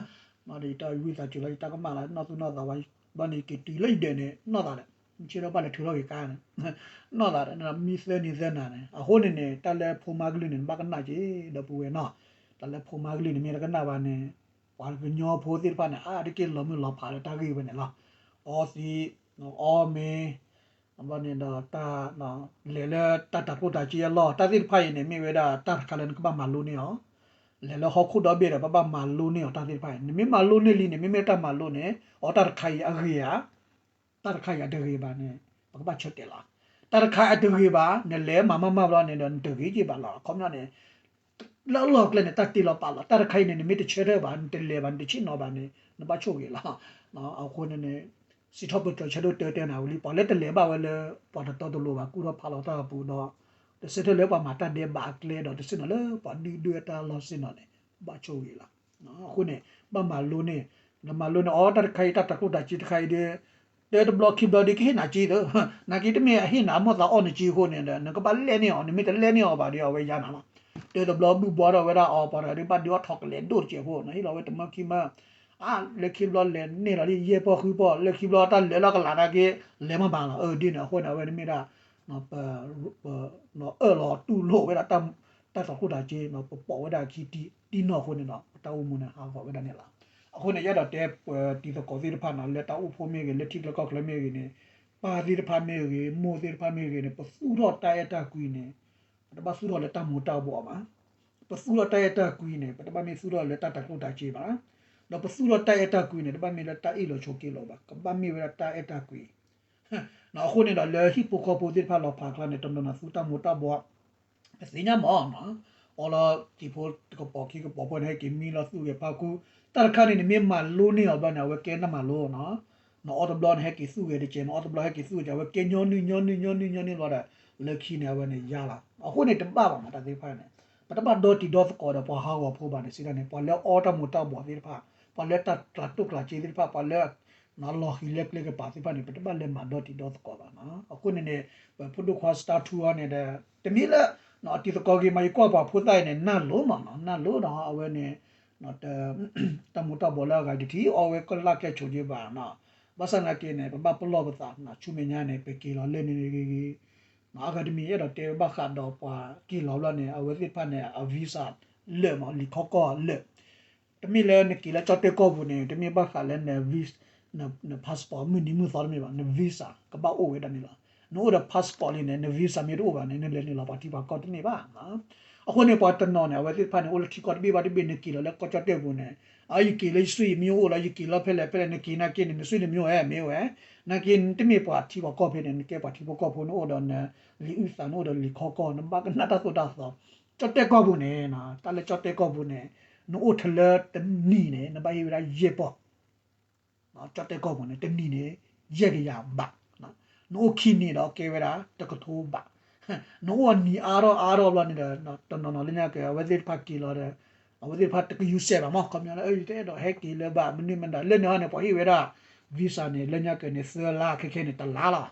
ဘျီဒီးယတၢ်ဝံသးစူၤလီၤ ယတၢ်ကမၣ်လီၤ နီၢ်သူၣ်နီၢ်သးဝဲ ဘျီန့ၣ်က့ၤတုၤလၢယဒၢးန့ၣ် နီၢ်သးဒီး မ့ၢ်ဆ့ၣ်ထီၣ်ဘၣ်လဲၤထုးထီၣ်က့ၤကါန့ၣ် နီၢ်သးဒီး မံသၢနံၤသၢနၤန့ၣ် အဃိန့ၣ်န့ၣ် တၢ်လၢဖိမါကလုၢ်န့ၣ် နဘၣ်ကနၣ်က့ၤ ဒီပုၢ်ဝဲၢ်နီၤ တၢ်လၢဖိမါကလုၢ်န့ၣ် မ့ၢ်တကနၣ်ဘၣ်န့ၣ် ပှၤကညီဖိသ့ၣ်တဖၣ်န့ၣ် အါတက့ၢ်လီၤမုၢ်လီၤဖးလၢတၢ်ဂ့ၢ်ဝဲန့ၣ်လီၤ အီသံး အီမ့ၤ ဘျီန့ၣ်ဒီးတၢ် လဲၤလၢတၢ်တၤကျိၣ်တၤစ့အလီၢ် တၢ်သ့ၣ်တဖၣ်အံၤန့ၣ် မ့ၢ်ဝဲဒၣ်တၢ်တခါလၢနကဘၣ်မၤလိန့ၢ်အီၤ လဲၤလၢဟီၣ်ခိၣ်ဒီဘ့ၣ်ဒီး ပဘၣ်မၤလိန့ၢ်အီၤတၢ်သ့ၣ်တဖၣ်အံၤ နမ့ၢ်မၤလိန့ၢ်လံန့ၣ် မ့မ့ၢ်တၢ်မၤလိန့ၣ် အီတၢ်တခါအံၤအဂ့ၤဧါ တၢ်တခါအံၤအတဂ့ၤဘၣ်န့ၣ် ပကဘၣ်ဆၢတဲာ်လီၤ တၢ်တခါအံၤအတဂ့ၤဘၣ် နလဲၤမၤမၤမၤဘျီန့ၣ်ဒီး နတဂ့ၤက့ၤဘၣ်လီၤ အခီပညီန့ၣ် လၢအလီၢ်အကျဲန့ၣ် တၢ်တ့လီၤပာ်လီၤ တၢ်တခါအံၤန့ၣ် နမ့ၢ်တဆၢထၢၣ်ဘၣ် နတလဲၤဘၣ် နတဆ့ၣ်နီၤဘၣ်န့ၣ် နဘၣ်ဆိၣ်ဂ့ၤလီၤ. အဃိန့ၣ်န့ၣ် စံးထီၣ်ပတြၢၤဆၢဒိၣ်တၢတဲနၤဝံၤလံ ပှၤလၢတလဲၤဘၣ်ဝဲလၢ ပှၤတတီတလိၤဘၣ် ကူၣ်ထီၣ်ဖးလီၤတၢ်အပူၤဒီး တဆၢထၢၣ်လၢပှၤမၤတၢ်ဒဲးဘးအကျဲဒီး တဆ့ၣ်နီၤလၢပှၤဒုၣ်ဒွဲၣ်တၢ်လီၢ်စ့ၢ်နီၤန့ၣ် ဘၣ်ဆိၣ်ဂ့ၤလီၤ. အဃိန့ၣ် ဘၣ်မၤလိန့ၢ် နမၤလိန့ၢ်အီၤ တၢ်တခါအံၤ တၢ်တၤကျိၣ်တၤစ့တခါအံၤဒီး တၢတဘျီခံဘျီဒီး ကဟ့ၣ်နၤစ့သၢ, နာ်က့တမ့ၢ်အဟ့ၣ်နၤ မိၢ်သးအီၣ်နစ့အဃိန့ၣ်ဒီး နကဘၣ်လဲၣ်န့ၢ်အီၤ နမ့ၢ်တလဲၣ်န့ၢ်အီၤဘၣ်ဒီး အဝဲယါနၤလီၤ. တၢတဘျီဘူၣ်ဘီထီၣ်ဝဲဒၣ်အီၤ ပှၤတဂၤဒုးဘၣ်ဒုးအီၣ်ထီၣ်ကလဲၤဒိၣ်တစဲးဖိ နဟ့ၣ်လီၤဝဲတမၢခံမၢ အါ လၢခံဘျီလဲၤန့ၢ်လီၤလံ ယဲၢ်ပီၢ်ဃုပီၢ် လၢခံဘျီတၢ်လဲၤလီၤကလးနာ်က့ လဲၤမ့ၢ်ဘၣ်လီၤ. အၢ ဒ်န့ၣ် အဃိန့ၣ် အဝဲန့ၣ်မ့ၢ်ဒၣ် ပ ပ အၢၣ်လီၤတူၢ်လိာ်ဝဲဒၣ် တၢ်တၤကျိၣ်တၤစ့ ပပိာ်ဝဲဒၣ်ခံတံၢ်နီၢ်အဃိန့ၣ်ဒီး ပတၢ်အိၣ်မူန့ၣ် ဟးဂီၤဝဲဒၣ်န့ၣ်လီၤ. အဃိန့ၣ် ယအဲၣ်ဒိးတဲ ပတံၤသကိးသ့ၣ်တဖၣ်န့ၣ် လၢတၢ်အိၣ်ဖှိၣ်မ့ၢ်ဂ့ၤ လၢထံချၢကီၢ်ချၢမ့ၢ်ဂ့ၤန့ၣ် ပၢ်သ့ၣ်တဖၣ်မ့ၢ်ဂ့ၤ မိၢ်သ့ၣ်တဖၣ်မ့ၢ်ဂ့ၤန့ၣ် ပသူၣ်ထီၣ်တၢ်အဲၣ်တၢ်ကွံန့ၣ် ပတဘၣ်သူၣ်ထီၣ်လၢတၢ်မူၤတၢ်ဘှီးဘၣ်. ပသူၣ်ထီၣ်တၢ်အဲၣ်တၢ်ကွံန့ၣ် ပတဘၣ်မ့ၢ်သူၣ်ထီၣ်လၢတၢ်တၤကျိၣ်တၤစ့ဘၣ်. ဒီးပသူၣ်ထီၣ်တၢ်အဲၣ်တၢ်ကွံန့ၣ် တဘၣ်မ့ၢ်လၢတၢ်အ့ၣ်လိာ်ဆိးက့လိာ်ဘၣ်. ကဘၣ်မ့ၢ်ဝဲဒၣ်တၢ်အဲၣ်တၢ်ကွံ အဃိန့ၣ်ဒီး လၢဟံၣ်ဖိဃီဖိသ့ၣ်တဖၣ်လီၤဖးကျါန့ၣ် တနီၤနီၤသူတၢ်မူၤတၢ်ဘှီး ပသ့ၣ်ညါမး အီလီၤတံၤဖိတကပီၤခံကပီၤဖိန့ၣ် ဟဲက့ၤမံလီၤသူၣ်ဂဲၤဖီခိၣ် တၢ်တခါန့ၣ် နမ့ၢ်မၤလိန့ၢ်အီၤဘျီန့ၣ် အဝဲကဲနၢ်မၤလိနီၤ. နအီတဘျီန့ၣ် ဟဲက့ၤသူၣ်ဂဲၤတကဲး နအီတဘျီဟဲက့ၤသူၣ်ဂဲၤတကဲး အဝဲကဲညီနုၢ်ညီနုၢ်ညီနုၢ်ညီနုၢ်လီၤဒီး လၢခံန့ၣ် အဝဲန့ၣ်ယါလီၤ. အဃိန့ၣ် တဘၣ်ဘၣ်မး တၢ်သ့ၣ်တဖၣ်န့ၣ် ပတဘၣ်ဒီတံၤဒီသကိးဒီးပှၤဟးဂီၤဖိဘၣ်န့ၣ် စံးတၢ်န့ၣ် ပှၤလၢအီတၢ်မူၤတၢ်ဘှီးသ့ၣ်တဖၣ် ပှၤလၢတၢ်တၤကျိၣ်တၤစ့သ့ၣ်တဖၣ် ပှၤလၢ လီၤဃံၤလၢကျဲကပၤသ့ၣ်တဖၣ်န့ၣ် ပတဘၣ်လဲၤမၤဒီတံၤဒီသကိးဘၣ်နီၤ. အဃိန့ၣ်န့ၣ် ပဖိဒိၣ်ခွါစတါထူအီၤန့ၣ်ဒီး တမ့ၢ်လၢ အတံၤသကိးဂ့ၤမး ယကွၢ်ပှၤဖိသၣ်အံၤန့ၣ် နၢ်လိၤမးနီၤ နၢ်လိၤဒီးအဝဲန့ၣ် တၢ်မူၤတၢ်ဘှီးလၢအဂၤတထံၣ် အီဝဲကလၢ်ကဲဆိးက့ဘၣ်နီၤ. ဘၣ်ဆၣ်သနာ်က့န့ၣ် ပဘၣ်ပလီၢ်ပသးနီၤ ဆူမဲာ်ညါန့ၣ် ပက့ၤလီၤလၢန့ၣ်ဂ့ၤဂ့ၤ အဂၤတမံၤ အဲၣ်ဒိးတဲဘၣ်ဃးဒီးပှၤက့ၤလီၤဘျီန့ၣ် အဝဲသ့ၣ်တဖၣ်န့ၣ် အ visa လၢာ်မး လံာ်ခီကီၢ်လၢာ် တမ့ၢ်လၢနက့ၤလၢကၠီၣ်တဲၣ်ကီၢ်ပူၤန့ၣ် တမ့ၢ်ဘၣ်ဃးလၢန visa န passport မုၢ်နံၤမုၢ်သီတမ့ၢ်ဘၣ် န visa ကဘၣ်အိၣ်ဝဲဒၣ်န့ၣ်လီၤ. နအိၣ်ဒီး passport လံန့ၣ် န visa မ့ၢ်တအိၣ်ဘၣ်န့ၣ် နလဲၤနုာ်လီၤပှၤထံပှၤကီၢ်တန့ၢ်ဘၣ်. အဃိန့ၣ် ပှၤတနီၤန့ၣ် အဝဲသ့ၣ်တဖၣ်န့ၣ် အိၣ်လၢထံကီၢ်တဘ့ၣ်ဘၣ်တဘ့ၣ် နက့ၤလီၤလၢကီၢ်ကၠီၣ်တဲၣ်ပူၤန့ၣ် အယက့ၤလၢယစွံယမ့ၢ်အိၣ်လီၤ ယက့ၤလီၤဖဲလဲၣ်ဖဲလဲၣ် နက့ၤနာ်က့န့ၣ် နစွံနမ့ၢ်အိၣ်ဝဲ မ့ၢ်အိၣ်ဝဲ နာ်က့နတမ့ၢ်ပှၤထံပှၤကီၢ်ဖဲန့ၣ် နကဲပှၤထံဖိကီၢ်ဖိ နအိၣ်ဒီးန လံာ်အုၣ်သး နအိၣ်ဒီးလံာ်ခီကီၢ် နဘၣ်ကနၣ်တၢ်သိၣ်တၢ်သီ ကၠီၣ်တဲၣ်ကီၢ်ပူၤန့ၣ် တၢ်လၢကၠီၣ်တဲၣ်ကီၢ်ပူၤန့ၣ် နအိၣ်ထဲလၢတနံၤန့ၣ် နဘၣ်ဟ့ၣ်ဝဲဒၣ်ယဲၢ်ပီၢ် ကၠီၣ်တဲၣ်ကီၢ်ပူၤန့ၣ် တနံၤန့ၣ် ယဲၢ်ကယၤဘး, နအိၣ်ခံနံၤဒီးကဲဝဲဒၣ် တကထိဘး, နအိၣ်အနံၤအါထီၣ်အါထီၣ်ဘျီန့ၣ်ဒီး တနီၤနီၤလၢညါက့ၤ အဝဲသ့ၣ်တဖၣ်က့ၤလီၤဒီး အဝဲသ့ၣ်တဖၣ်တကယူၤစဲးဘၣ်မး ခီပညီလၢ ယတအဲၣ်ဒိးဟဲက့ၤလၢၤဘၣ် မနုၤမတၤ လၢန့ၣ်ဟီန့ၣ် ပှၤဟ့ၣ်ဝဲဒၣ် visa န့ၣ် လၢညါက့ၤန့ၣ် သၢလါ ခဲခဲန့ၣ် တလါလီၤ.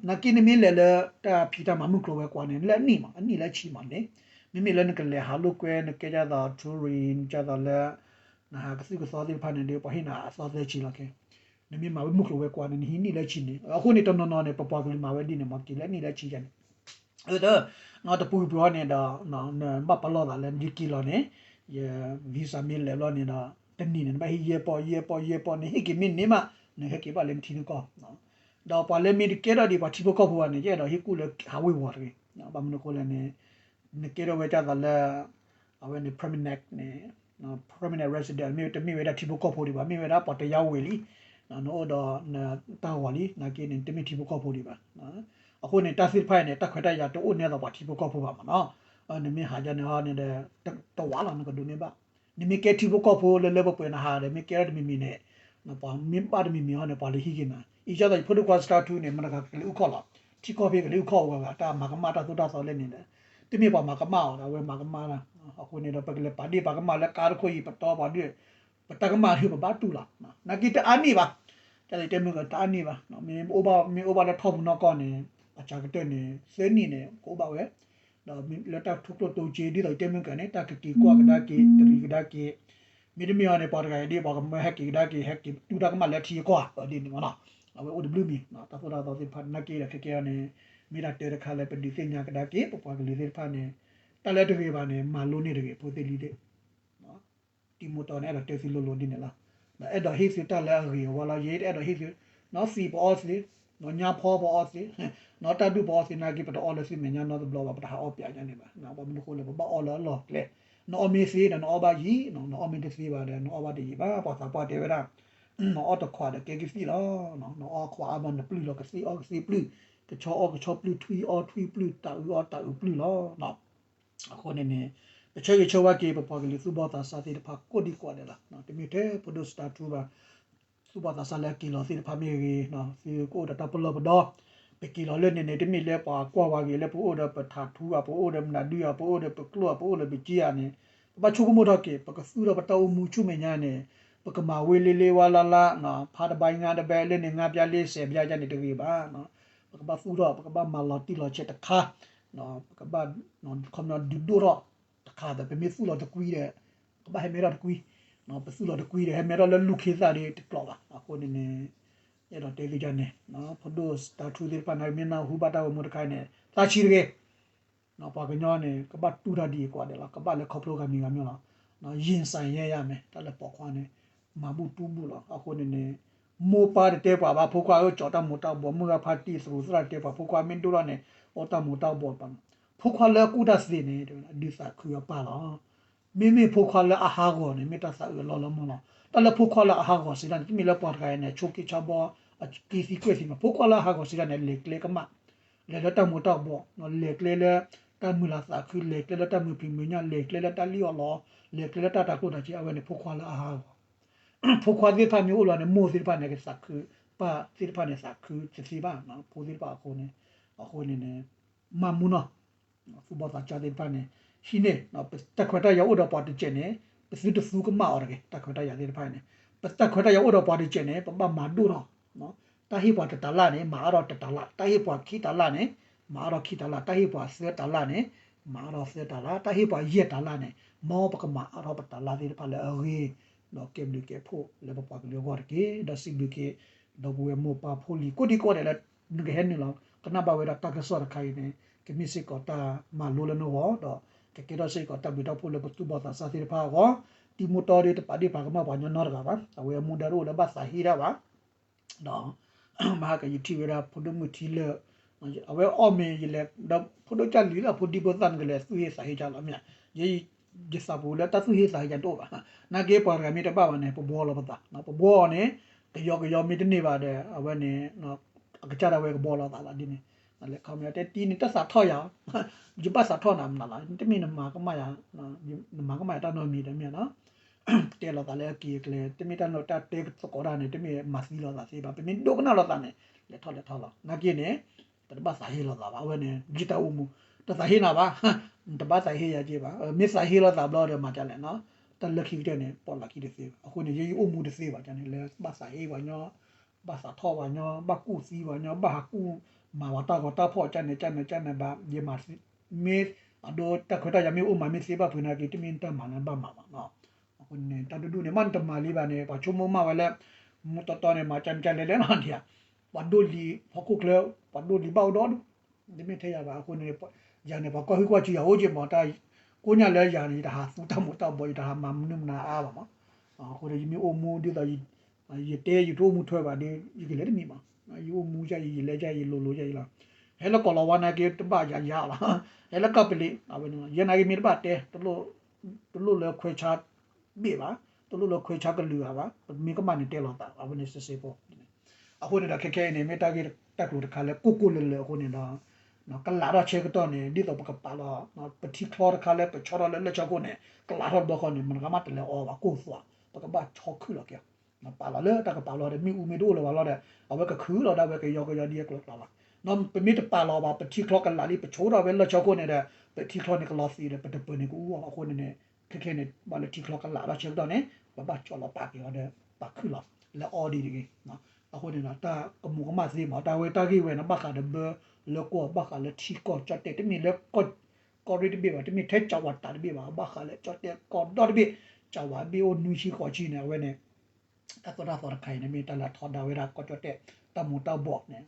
နာ်က့နမ့ၢ်လဲၤလၢတၢ်ဖံးတၢ်မၤမုၢ်ကျိၤဝဲၤကွာ်န့ၣ် လၢအနံၣ်မး အနံၣ်လၢဆံမးန့ၣ် မ့မ့ၢ်လၢနကလဲၤဟးလိာ်ကွဲ နကဲဒ်သိး touring ဒ်သိးလၢ နဟးကသုၣ်ကသီသ့ၣ်တဖၣ်န့ၣ်ဒီး ပှၤဟ့ၣ်နၤအသီသၢဆံလီၤခဲ နမ့ၢ်မၤဝဲမုၢ်ကျိၤဝဲၤကွာ်န့ၣ် နဟံးနံၣ်လၢဆံန့ၣ် အဃိန့ၣ် တနီၤနီၤန့ၣ် ပပှၤကလုာ်မၤဝဲဒ်န့ၣ် မ့ၢ်က့ၤလၢနံၣ်လၢဆံယါန့ၣ် အၢ တပူၤကပူၤအီၤန့ၣ်ဒီး နဘၣ်ပလီၢ်သးလၢနက့ၤလီၤန့ၣ် ယ visa မ့ၢ်လဲၤဘျီန့ၣ်ဒီး တနံၤန့ၣ် နဘၣ်ဟ့ၣ်ယဲၢ်ပီၢ် ယဲၢ်ပီၢ် ယဲၢ်ပီၢ် နဟ့ၣ်က့ၤမ့ၢ်န့ၢ်မး နဟဲက့ၤဘၣ်လၢနထံနကီၢ် ဒီးပှၤလၢမ့ၢ်တကဲထီၣ်ဒံးပှၤထံဖိကီၢ်ဖိဘၣ်န့ၣ် ယအဲၣ်ဒိးဟ့ၣ်ကူၣ်လၢဟးဝ့ၤဝီၤတဂ့ၤ ဘၣ်မနုၤအဃိလဲၣ်န့ၣ် နကဲထီၣ်ဝဲဒ်သိးလၢ အဝဲန့ၣ် permanent န့ၣ် permanent resident မ့ၢ်တမ့ၢ်ဝဲဒၣ်ထံဖိကီၢ်ဖိဒံးဘၣ် မ့ၢ်ဝဲဒၣ်ပှၤတယါဝံၤလံ နအိၣ်ဒီးနတၢ်ဂီၤလံ နာ်က့န့ၣ် တမ့ၢ်ထံဖိကီၢ်ဖိဒံးဘၣ် အဃိန့ၣ် တၢ်သ့ၣ်တဖၣ်အံၤန့ၣ် တၢ်ခွဲးတၢ်ယာ်တအိၣ်နဲသိးပှၤထံဖိကီၢ်ဖိဘၣ်မးနီၤ နမ့ၢ်ဟးယါန့ၣ်ဟီန့ၣ်ဒီး တဝးလီၤ နကဒိးန့ၢ်ဘၣ် နမ့ၢ်ကဲထံဖိကီၢ်ဖိလၢလၢပှဲၤပှဲၤနဟးဒီး မ့ၢ်ကဲထီၣ်တမံၤမံၤန့ၣ် ပှၤမ့ၢ်ဘၣ်တမံၤမံၤဟီန့ၣ် ပှၤလၢဟံးက့ၤနၤ အံၤဒ်သိးယဖိဒိၣ်ခွါစတါထူန့ၣ် မတၤဂၤကလဲၤအုၣ်ခီၣ်လီၤ ထံကီၢ်ဖဲကလဲၤအုၣ်ခီၣ်အဂၤဂၤ တၢ်မၤကမၣ်တၢ်သိၣ်တၢ်သီလဲၣ်န့ၣ်ဒီး တမ့ၢ်ပှၤမၤကမၣ်အီၤဒီး အဝဲမၤကမၣ်လီၤ အဃိန့ၣ်ဒီး ပကလဲၤပာ်ဒ့ၣ်ပာ်ကမၣ်လၢကါတခိၣ်အံၤ ပတီပှၤဒုး ပတၢ်ကမၣ်ဟ့ၣ်ပဘၣ်တူၢ်လီၤ နာ်က့တအါန့ၢ်ဘၣ် တၢ်လၢတဲမုၢ်ကတအါန့ၢ်ဘၣ် မ့ၢ်အိၣ်ဘၣ်လၢထီၣ်ပူၤနီၢ်ကီၢ်န့ၣ် အစှၤကတၢၢ်န့ၣ် သၢနံၣ်န့ၣ် ကအိၣ်ဘၣ်ဝဲ ဒီးလၢတၢ်ထူကျိၣ်တိစ့ ဒ်သိးယတဲမုၢ်ကန့ၣ် တၢ်ကက့ၤကွၢ်ကဒါက့ၤ တရံးကဒါက့ၤ မ့တမ့ၢ်အီၤန့ၣ် ပှၤတဂၤအံၤဒ် ပှၤကမၢဟဲက့ၤကဒါက့ၤ ဟဲက့ၤတူၢ်တၢ်ကမၣ်လၢထံယကီၢ် ဒ်န့ၣ်မးနီၤ အဝဲအိၣ်တဘျုးမံၤ တၢ်သိၣ်တၢ်သီသ့ၣ်တဖၣ် နာ်က့ဒီးခဲကဲအီၤန့ၣ် မ့ၢ်ဒၣ်တၢတခါလၢပဒုးသ့ၣ်ညါကဒါက့ၤ ပပှၤကလုာ်သ့ၣ်တဖၣ်န့ၣ် တၢ်လၢတဂ့ၤဘၣ်န့ၣ် မၤလိန့ၢ်တဂ့ၤ ဖိသ့ၣ်လံၤသ့ၣ် တံၤမူတီန့ၣ် အဲၣ်ဒိးတဲသုလိၤလိၤဒ်န့ၣ်လီၤ. ဒီးအဲၣ်ဒိးဟ့ၣ်သုတၢ်လၢအဂ့ၤအဝါလီၤ. ယဲတအဲၣ်ဒိးဟ့ၣ်သု နီၢ်သံးပအီၣ်သ့, နီၢ်ညါဖီပအီၣ်သ့, နီၢ်တၢ်ဒူၣ်ပအီၣ်သ့ နာ်က့ပတအီၣ်လၢသုမဲာ်ညါနီတဘျီဘၣ်, ပတဟးအီၣ်ပၠးညါန့ၣ်ဘၣ်. ဘၣ်မနုၤအဃိလဲၣ် ပဘၣ်အီၣ်လၢအလီၢ်ကျဲ, နအီၣ်မ့ၢ်သ့ဒီးနအီၣ်ဘၣ်ယံာ်, နအီၣ်မ့ၢ်တသ့ဘၣ်ဒီး နအီၣ်ဘၣ်တယံာ်ဘၣ်. ပှၤသးပှၢ်တဲဝဲဒၣ် နအီၣ်တခွးဒီးကဲကသံၣ်လီၤ. နအီၣ်ခွးအါဘၣ်နပျုၢ်လီၤ, ကသ့ၣ်အီၣ်ကသ့ၣ်ပျုၢ်, ကဆီအီၣ်ကဆီပျုၢ်, ထွံၣ်အီၣ်ထွံၣ်ပျုၢ်, တၤအုးအီၣ်တၤအုးပျုၢ်လီၤ. အဃိန့ၣ်န့ၣ် ပဆၢဂ့ၤဆၢဝါက့ၤ ပပှၤကလုာ်သူၣ်ဘီၣ်သးစၢ်သ့ၣ်တဖၣ် ကိးဒံကိးဂၤဒဲးလီၤ. တမ့ၢ်ထဲဖိဒိၣ်စတါထူဘၣ်, သူၣ်ဘီၣ်သးစၢ်လၢအက့ၤလီၤသ့ၣ်တဖၣ်မ့ၢ်ဂ့ၤ, သုကအိၣ်ဒီးတၢ်ပလီၢ်ပဒီ, ပက့ၤလီၤလၢန့ၣ်န့ၣ် တမ့ၢ်လၢပှၤကွၢ်ဝဲဂ့ၤ လၢပအိၣ်ဒီးပထးထူဧါ, ပအိၣ်ဒီးမနုၤဒုဧါ, ပအိၣ်ဒီးပကျိၣ်ဧါ, ပအိၣ်ဒီးပစ့ဧါန့ၣ်, ပဘၣ်ဆိကမိၣ်ထီၣ်က့ၤ ပကသူၣ်ထီၣ်ပတၢ်အိၣ်မူဆူမဲာ်ညါန့ၣ်, ပကမၤဝ့လ့လ့ဝါလါလါ, ဖးတဘါငါတဘဲ လၢန့ၣ်ငါးပြားလ့စဲးပြားယါန့ၣ်တဂ့ၤဘၣ်. ပကဘၣ်သူၣ်ထီၣ် ပကဘၣ်မၤလီၤတံၢ်လီၤဆဲးတခါ, ပကဘၣ် ခီပညီဒုးဒိၣ်ထီၣ်တခါဒီး ပမ့ၢ်သူၣ်လီၤတကွံဒီး ကဘၣ်ဟဲမဲထီၣ်တကွံ, ပသူၣ်လီၤတကွံဒီး ဟဲမဲထီၣ်လၢလူၢ်ခ့သၣ်ဒီးတကျိၤဘၣ်. အဃိန့ၣ်န့ၣ် အဲၣ်ဒိးတဲသုကန့ၣ် ဖိဒိၣ်စတါထူသ့ၣ်တဖၣ်န့ၣ် မ့ၢ်နၢ်ဟူဘၣ်တၢ်ဂီၤမူတခါအံၤန့ၣ် သးဆံးတဂ့ၤ ပှၤကညီန့ၣ် ကဘၣ်တူၢ်တၢ်ဒ်အံၤကိးဂၤဒဲးလီၤ. ကဘၣ်လဲၤခီဖျိဂၤမံၤဂၤမံၤလီၤ. ရင်ဆိုင်ရဲရမယ် တၢ်လၢပိာ်ခွါန့ၣ် မၤဘူၣ်တူၢ်ဘူၣ်လီၤ. အဃိန့ၣ်န့ၣ် မိၢ်ပၢ်တတဲပှၤဘၣ် ဖိခွါဧၢ ကၠီတၢ်မူၤတၢ်ဘှီး မုၢ်ဂၤဖါတံၢ်သရူးသရၣ်တဲပှၤ ဖိခွါမ့ၢ်ဒိၣ်ထီၣ်န့ၣ် အိၣ်တၢ်မူၤတၢ်ဘှီးပှၤ, ဖိခွါလၢအကူၣ်တၢ်သ့န့ၣ် ဒုးသးခုအပၢ်လီၤ. မ့မ့ၢ်ဖိခွါလၢအဟးဂီၤန့ၣ် မ့ၢ်တၢ်သးအုးအလီၢ်လီၤမၢ်လီၤ. တၢ်လၢဖိခွါလၢအဟးဂီၤစံးတၢ်န့ၣ် တမ့ၢ်လၢပှၤတဂၤအံၤန့ၣ် ဆိးက့ဆါဘီ အက့ၤသံကွဲၢ်သံမး ဖိခွါလၢအဟးဂီၤစံးတၢ်န့ၣ် လဲၤကျဲကမၣ် လဲၤလၢတၢ်မူၤတၢ်ဘှီး, လဲၤကျဲလၢတၢ်မုာ်လၤသးခု, လဲၤကျဲလၢတၢ်မုာ်ဖံးမုာ်ညၣ်, လဲၤကျဲလၢတၢ်လံၣ်အီၣ်လီအီ, လဲၤကျဲလၢတၢ်တၤကျိၣ်တၤစ့, အဝဲန့ၣ်ဖိခွါလၢအဟးဂီၤ. ဖိခွါသ့ၣ်တဖၣ်မ့ၢ်အိၣ်လီၤန့ၣ် မိၢ်သ့ၣ်တဖၣ်န့ၣ် ကသးခု, ပၢ်သ့ၣ်တဖၣ်န့ၣ် သးခုတသ့ဘၣ်, ဖိသ့ၣ်တဖၣ်အဃိန့ၣ်, အဃိန့ၣ်န့ၣ် မၤမူနီၤ သူၣ်ဘီၣ်သးစၢ်သ့ၣ်တဖၣ်န့ၣ် ဟံးန့ၢ် ပတၢ်ခွဲးတၢ်ယာ်အိၣ်ဒီးပှၤတစဲးန့ၣ် ပသုတသူကမၣ်အီၤတဂ့ၤ. တၢ်ခွဲးတၢ်ယာ်သ့ၣ်တဖၣ်န့ၣ် ပတၢ်ခွဲးတၢ်ယာ်အိၣ်ဒီးပှၤတစဲးန့ၣ် ပဘၣ်မၤဒိၣ်ထီၣ်, တၢ်ဟ့ၣ်ပှၤတတၤလၣ်န့ၣ် မၤအါထီၣ်တတၤလၣ်, တၢ်ဟ့ၣ်ပှၤခံတၤလၣ်န့ၣ် မၤအါထီၣ်ခံတၤလၣ်, တၢ်ဟ့ၣ်ပှၤသၢတၤလၣ်န့ၣ် မၤအါထီၣ်သၢတၤလၣ်, တၢ်ဟ့ၣ်ပှၤယဲၢ်တၤလၣ်န့ၣ် မ်ပကမၤအါထီၣ်ပတၤလၣ်သ့ၣ်တဖၣ်လၢအဂ့ၤ ဒီးကဲဘျုးကဲဖှိၣ်လၢပပှၤကလုာ်အဂီၢ်တက့ၢ်. ဒီးစံးဘျုးက့ၤ ဒီပုၢ်ဝဲၢ်မိၢ်ပၢ်ဖိလံၤ ကိးဒံကိးဂၤဒဲးလၢ နကဟဲနုာ်လီၤ ကနၣ်ဘၣ်ဝဲဒၣ်တၢ်ကစီၣ်တခါအံၤန့ၣ် ကမ့ၢ်စ့ၢ်ကီးတၢ်မၤလိလၢနဂီၢ် ဒီးကကဲထီၣ်စ့ၢ်ကီးတၢ်ဘျုးတၢ်ဖှိၣ်လၢပသူၣ်ဘီၣ်သးစၢ်သ့ၣ်တဖၣ်အဂီၢ်, တံၤမူတီဒီးတပာ်ဒ့ၣ်ပာ်ကမၣ်ပှၤကညီနီတဂၤဘၣ်, အဝဲအမူဒါတအိၣ်လၢဘၣ်သးဟ့တၢ်ဘၣ် ဒီး မဟါကယထံၣ်ဝဲဒၣ်ဖိဒိၣ်မုၣ်ထံလၢာ်, အဝဲအီၣ်မ့ၤယလဲၤဒီးဖိဒိၣ်ကၢ်လံၤလၢအဖိဒံဖိသၣ်န့ၣ် ကလဲၤသူၣ်ဟ့သးဟ့ကၢ်လီၤမ့ၢ်, ယသးပူၤလၢတၢ်သူၣ်ဟ့သးဟ့ကၢ်တအိၣ်ဘၣ်, နာ်က့ပှၤတဂၤမ့ၢ်တဘၣ်ဘၣ်န့ၣ် ပဘှီလီၤပသး, ပဘှီအီၤန့ၣ် ကယီကယီမ့ၢ်တန့ၢ်ဘၣ်ဒီး အဝဲန့ၣ် အကစၢ်ဒၣ်ဝဲကဘှီလီၤသးလီၤဒ်န့ၣ်, လဲၤခီမ့ၢ်တဲတံၤန့ၣ် တၢ်သးထီၣ်ယၤ ယဘၣ်သးထီၣ်နၤမနုၤလီၤ, တမ့ၢ်နမၤကမၣ်ယၤ, နမၤကမၣ်ယၤတၢ်နီတမံၤတမ့ၢ်နီၤ, တဲလိာ်သးလၢအက့ၤအကျဲ တမ့ၢ်တၢ်နီၢ်တၢ်တဲသကိးတၢ်န့ၣ် တမ့ၢ်မၤသံလိာ်သးသ့ဘၣ်, ပမ့ၢ်ဒိကနၣ်လိာ်သးန့ၣ် လဲၤထီၣ်လဲၤထီၣ်လီၤ. နာ်က့န့ၣ် ပတဘၣ်သးဟ့လိာ်သးဘၣ်, အဝဲန့ၣ် ယတၢ်အိၣ်မူ, တသးဟ့နၤဘၣ်, နတဘၣ်သးဟ့ယၤက့ဘၣ်, မ့ၢ်သးဟ့လိာ်သးဘျီဒီးမၤဒ်လဲၣ်နီၤ, တၢ်လၢခံကတၢၢ်န့ၣ် ပိာ်လီၤခံတသ့ဘၣ်, အဃိန့ၣ် ယအံၤအိၣ်မူတသ့ဘၣ်န့ၣ် လၢဘၣ်သးဟ့ပှၤညီ ဘၣ်သးထီၣ်ပှၤညီ, ဘၣ်ကူၣ်သံပှၤညီ, ဘၣ်ဟးကူၣ်မၤပှၤတၢ်ဂီၤတၢ်ဖီၣ်ကၢ်န့ၣ်ကၢ်န့ၣ်ကၢ်န့ၣ်ဘၣ်, ယမၤ မ့ၢ်အဒိတၢ်ခွဲးတၢ်ယာ်မ့ၢ်အိၣ် မၤမ့ၢ်သ့ဘၣ်ဖုးနာ်က့ တမ့ၢ်တၢ်မၤလၢဘၣ်မၤဘၣ်နီၤ. အဃိန့ၣ် တၢ်ဒူၣ်ဒူၣ်န့ၣ် မ့ၢ်နတမၤလံဘၣ်န့ၣ် ပှၤဆိကမိၣ်မးဝဲလၢ မူတီတီန့ၣ် မၤကၢ်န့ၣ်ကၢ်လဲၣ်လဲၣ်နီၤဒံးဧါ, ပှၤဒိၣ်လံ ဟီၣ်ခိၣ်ချၢ ပှၤဒိၣ်လံဘၣ်အိၣ်ဒီဒူၣ်, တမ့ၢ်ထဲယၤဘၣ်. အဃိန့ၣ် ယၤန့ၣ် ပှၤကွၢ်ဟုၣ်ကွၢ်စူၤယၤအိၣ်က့မး, ကိးညါလၢယၤန့ၣ် ယတဟးသူတၢ်မူၤတၢ်ဘှီး ယတဟးမၤမနုၤမနုၤအါဘၣ်မး. အဃိန့ၣ် ယမ့ၢ်အိၣ်မူဒ်သိး ယတဲယတအိၣ်မူထွဲဘၣ်ဒီး ယကလဲၤတမံၤမး, ယအိၣ်မူဒ်အံၤ ယလဲၤဒ်အံၤ ယလိၤလိၤဒ်အံၤလီၤ. ဟဲလၢကီၢ်လီၤဝါနာ်က့တဘၣ်ယၤယၤလီၤ, ဟဲလၢကီၢ်ပလံး ယဲနာ်က့မ့ၢ်တဘၣ်တဲ တလိၣ်လၢခွဲးဆါဘ့ၣ်ဘၣ်, တလိၣ်လၢခွဲးဆါကလုာ်ဂၤဘၣ်, ပမ့ၢ်ကမၣ်န့ၣ်တဲလိာ်သး အဝဲန့ၣ်စ့စ့ဖိ အဃိန့ၣ်ဒီးခဲခဲအံၤန့ၣ် မ့ၢ်တၢ်ဂ့ၢ်တၢ်ကျိၤတခါလၢကိၢ်ကိၢ်လၢၤလၢၤအဃိန့ၣ်ဒီး ကလးထီၣ်ဆၢကတီၢ်န့ၣ် ဒ်သိးပကပာ်လီၤ ပထံချီတခါလၢပဆီထီၣ်လၢလၢၢ်ဆၢခိၣ်န့ၣ် ကလးထီၣ်တဘျီဃီန့ၣ် မတၤဂၤမးတလဲၤအီဘၣ် ကိၢ်သွး ပကဘၣ်ဆီခုၣ်လီၤက့ၤ ပာ်လီၤလၢတၢ်ကပာ်လီၤဒီး မ့ၣ်အူမ့ၢ်တအိၣ်လၢၤဘၣ်လီၤဒီး အဝဲကခုၣ်လီၤဒၣ်ဝဲကယီကယီဒ်အကျိၤကျါလီၤ. ပမ့ၢ်တပာ်လီၤဘၣ် ပထံချီကလးလံ ပဆီထီၣ်ဝဲလၢၢ်ဆၢခိၣ်န့ၣ်ဒီး ပထံချီန့ၣ်ကလီၤသံးဒီး ပတပၢၤန့ၣ်ကအိၣ်အီၤအဃိန့ၣ်န့ၣ် ခဲခဲန့ၣ် ဘၣ်လၢထံချီကလးထီၣ်ဆၢကတီၢ်န့ၣ် ပဘၣ်ကၠီလီၤပာ်က့ၤအီၤဒီး ပာ်ခုၣ်လီၤ လဲၤအီဒ်တဂ့ၤ. အဃိန့ၣ်ဒီး တၢ်ကမူၤကမၣ်သ့မး တၢ်ဝဲတၢ်ဂ့ၢ်ဝဲန့ၣ် ဘၣ်ဃးဒီးဘၢလၢကီၢ် ဘၣ်ဃးလၢထံကီၢ်ကၠီၣ်တဲၣ် တမ့ၢ်လၢ ကီၢ်ရ့ၣ်တဘ့ၣ်ဘၣ် တမ့ၢ်ထဲကၠီၤဝါတးတဘ့ၣ်ဘၣ် ဘၣ်ဃးလၢကၠီၣ်တဲၣ်ကီၢ်ဒီတဘ့ၣ် ကၠီၤဝါဘ့ၣ်အိၣ်နွံဆံဃိးဆံန့ၣ် အဝဲန့ၣ် တၢ်သိၣ်တၢ်သီတခါအံၤန့ၣ် မ့ၢ်တၢ်လၢအထီဒါဝဲဒၣ်ကီၢ်ကၠီၣ်တဲၣ် တၢ်မူၤတၢ်ဘှီးန့ၣ်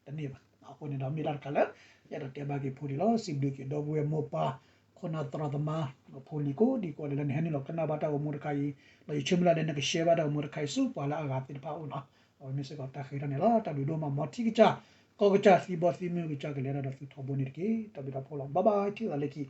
တန့ၢ်ဘၣ်. အဃိန့ၣ်ဒီး မ့ၢ်တၢ်တခါလၢ ယအဲၣ်ဒိးတဲဘၣ်က့ၤဖိဒံးလီၤ. စံးဘျုးက့ၤဒီပုၢ်ဝဲၢ်မိၢ်ပၢ် ခိၣ်နၢ်သရၣ်သမါ ဖိလံၤကိးဒံကိးဒဲးလၢနဟဲနုာ်လီၤကနၣ်ဘၣ်တၢ်ဂီၤမူတခါအံၤ ဒီးယဆၢမုၢ်လၢ်လၢနကshareဘၣ်တၢ်ဂီၤမူတခါအံၤဆူပှၤလၢအဂၤသ့ၣ်တဖၣ်အအိၣ်နီၤ. အဝဲမ့ၢ်စ့ၢ်ကီးတၢ်ဃ့ထီၣ်န့ၣ်လီၤ. တၢ်ဘျုးဒိၣ်မး မ်ထံကစၢ် ကီၢ်ကစၢ်သံဘီသံမုၢ်ကစၢ်ကလဲၤတၢ်ဒီးသုထီဘိန့ၣ်တက့ၢ်. တၢ်ဘျုးတၢ်ဖှိၣ်လီၤ. Bye bye ထံၣ်လိာ်သးလၢခံ